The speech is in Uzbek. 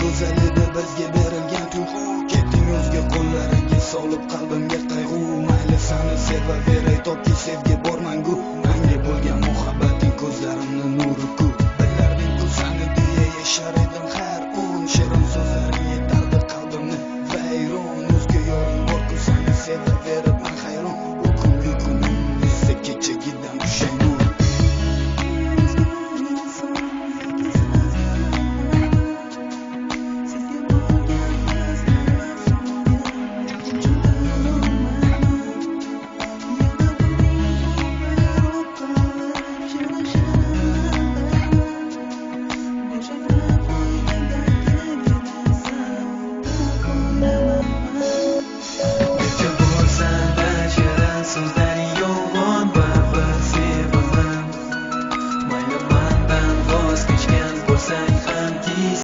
Go'zal edi bizga berilgan tuyg'u. Ketding o'zga qo'llariga solib qalbimga qayg'u. Mayli sani sevaveray, toki sevgi